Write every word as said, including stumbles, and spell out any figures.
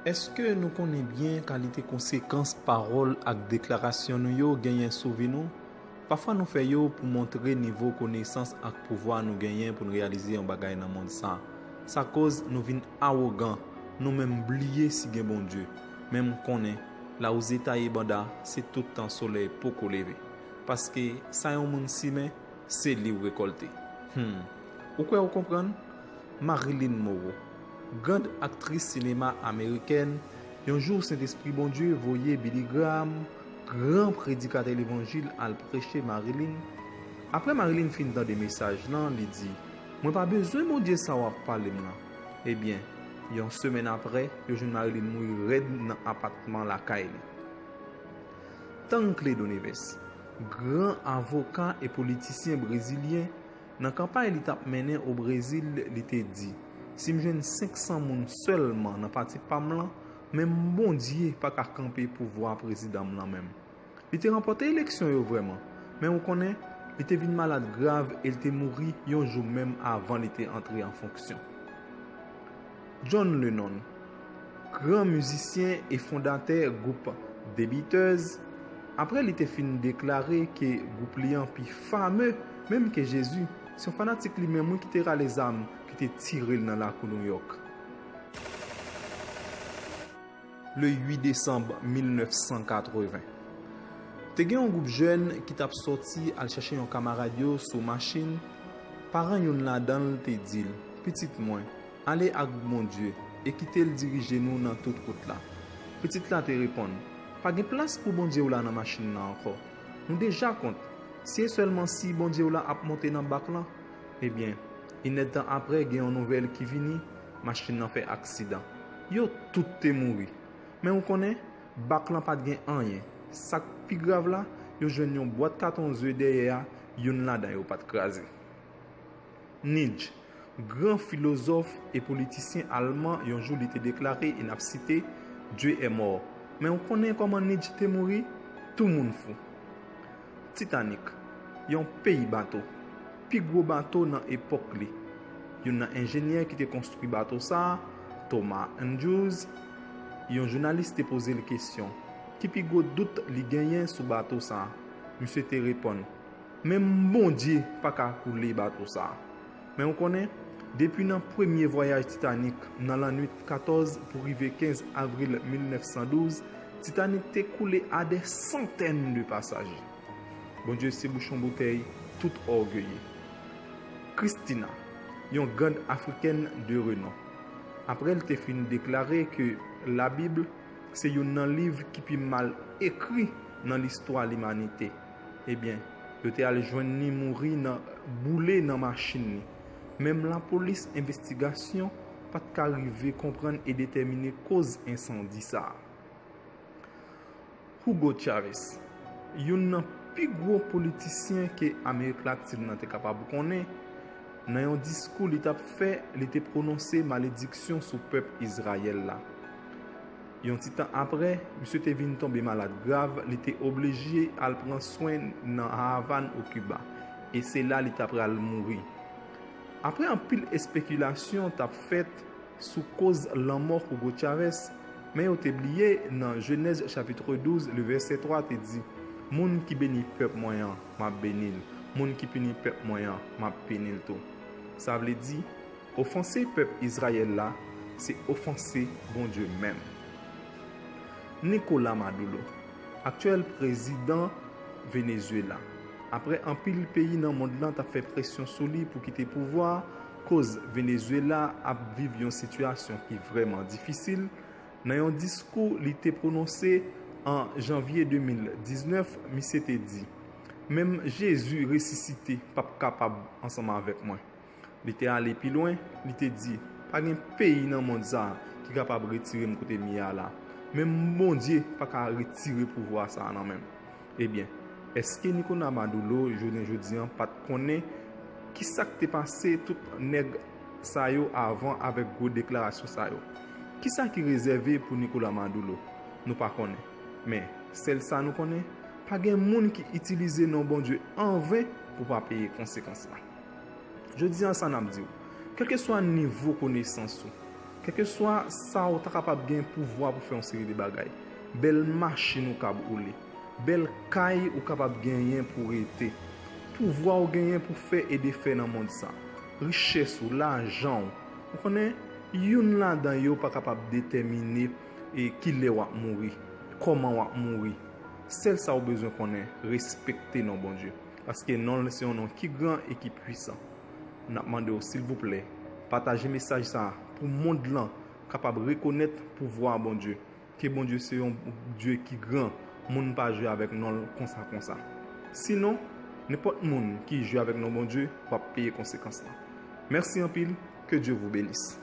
Èske nou konnen byen kalite konsekans pawòl ak deklarasyon nou yo genyen sou vi nou? Pafwa nou fè yo pou montre nivo konesans ak pouvwa nou genyen pou n reyalize yon bagay nan mond sa. Sa koz nou vin awogan, nou menm bliye si gen Bondye. Men m konnen, lawouze taye banda, se tout tan solèy poko leve. Paske sa yon moun simen, se li w rekòlte. Hmm. Ou kwè ou konprann? Marilyn Monroe, grand aktris sinema amerikèn, yon jou Sentespri Bondye voye Billy Graham, gran predikatè levanjil, al preche Marilyn. Apre Marilyn fin tande mesaj lan, li di, "Mwen pa bezwen Bondye sa w ap pale m lan." Ebyen, yon semèn apre, yo jwenn Marilyn mouri rèd nan apatman lakay li. Tankley Doneves, gran avoka e politisyen brezilyen, nan kanpay li t ap mennen o Brezil, li te di, "Si m jwenn senk san moun sèlman nan pati pa m lan, menm Bondye pa ka kanpe pouvwa prezidan m lan menm." Li te ranpòte eleksyon yo vrèman, men ou konnen, li te vin malad grav e li te mouri yon jou menm avan li te antre an fonksyon. John Lennon, gran mizisyen e fondatè gwoup The Beatles, apre li te fin deklare ke gwoup li an pi fame menm ke Jezi, se yon fanatik li menm wi ki te rale zam ki te tire l nan lakou Nouyòk. Le uit desanm mil nèf san katreven. Te gen yon gwoup jèn ki t ap sòti al chèche yon kamarad yo sou machin. Paran youn ladan l te di l, "Pitit mwen, ale ak Bondye e kite l dirije nou nan tout wout la." Pitit la te reponn, "Pa gen plas pou Bondye w la nan machin nan ankò. Nou deja kont. Si e sèlman si Bondye w la ap monte nan bak lan." Ebyen, inèdtan apre, gen yon nouvèl ki vini, machin nan fè aksidan. Yo tout te mouri. Men ou konnen, bak lan pa t gen anyen. Sa k pi grav la, yo jwenn yon bwat katon ze dèyè a, youn ladan yo pa t kraze. Nietzsche, gran filozòf e politisyen alman, yon jou li te deklare, e n ap site, "Dieu est mort." Men ou konnen kòman Nietzsche te mouri? Tou moun fou. Titanic, yon peyi bato, pi gwo bato nan epòk li. Youn nan enjenyè ki te konstwi bato sa a, Thomas Andrews, yon jounalis te poze l kesyon, ki pi gwo dout li genyen sou bato sa a? Misye te reponn, "Menm Bondye pa ka koule bato sa a." Men ou konnen, depi nan premye vwayaj Titanic nan lannwit katòz pou rive kenz avril mil nèf san douz, Titanic te koule a dè santèn de pasaje. Bondye se bouchon boutèy tout ògeye. Christina, yon grand afrikèn de renon. Apre l te fin deklare ke Labib se youn nan liv ki pi mal ekri nan listwa limanite, ebyen, yo te al jwenn li mouri nan, boule nan machin li. Menm lapolis envestigasyon pa t ka rive konprann e detèmine koz ensandi sa a. Hugo Chavez, youn nan pi gwo politisyen ke Amerik Latin nan te kapab konnen, nan yon diskou li t ap fè, li te pwononse malediksyon sou pèp Izrayèl la. Yon ti tan apre, misye te vin tonbe malad grav, li te oblije al pran swen nan Havàn, o Kiba, e se la li ta pral mouri. Apre anpil espekilasyon t ap fèt sou koz lanmò Hugo Chavez, men yo te bliye nan Jenèz chapit douz, le vèsè twa te di, "Moun ki beni pèp mwen an, m ap beni l. Moun ki pini pèp mwen an, m ap pini l tou." Sa vle di, ofanse pèp Izrayèl la, se ofanse Bondye menm. Nicolas Maduro, aktyèl prezidan Venezuela. Apre anpil peyi nan mond lan t ap fè presyon sou li pou kite pouvwa a, koz Venezuela ap viv yon sitiyasyon ki vrèman difisil, nan yon diskou li te pwononse an janvye de mil diznèf, misye te di, "Menm Jezi resisite p ap kapab ansanm avèk mwen." Li te ale pi lwen, li te di, "Pa gen peyi nan mond sa a ki kapab retire m kote m ye a la. Menm Bondye pa ka retire pouvwa sa a nan men m." Ebyen, èske Nicolas Maduro, jounen jodi an, pa t konnen ki sa k te pase tout nèg sa yo avan avèk gwo deklarasyon sa yo? Ki sa ki rezève pou Nicolas Maduro? Nou pa konnen. Men, sèl sa nou konnen, pa gen moun ki itilize non Bondye anven pou pa peye konsekans la. Jodi an, sa n ap di w, kèlkeswa nivo konesans ou, Kèlkeswa sa ou ta kapab gen pouvwa pou fè yon seri de bagay, bèl machin ou kab oule, bèl kay ou kapab genyen pou rete, pouvwa ou genyen pou fè e defè nan mond sa, richès ou, lajan ou, ou konnen, youn ladan yo pa kapab detèmine e kilè w ap mouri, kòman w ap mouri. Sèl sa ou bezwen konnen, respekte non Bondye, paske non l se yon non ki gran e ki pwisan. N ap mande w silvouplè, pataje mesaj sa a pou mond lan kapab rekonèt pouvwa Bondye. Ke Bondye se yon Dye ki gran, moun pa jwe avèk non l konsa konsa. Sinon, nenpòt moun ki jwe avèk non Bondye, w ap peye konsekans lan. Mèsi anpil, ke Dye vou benis.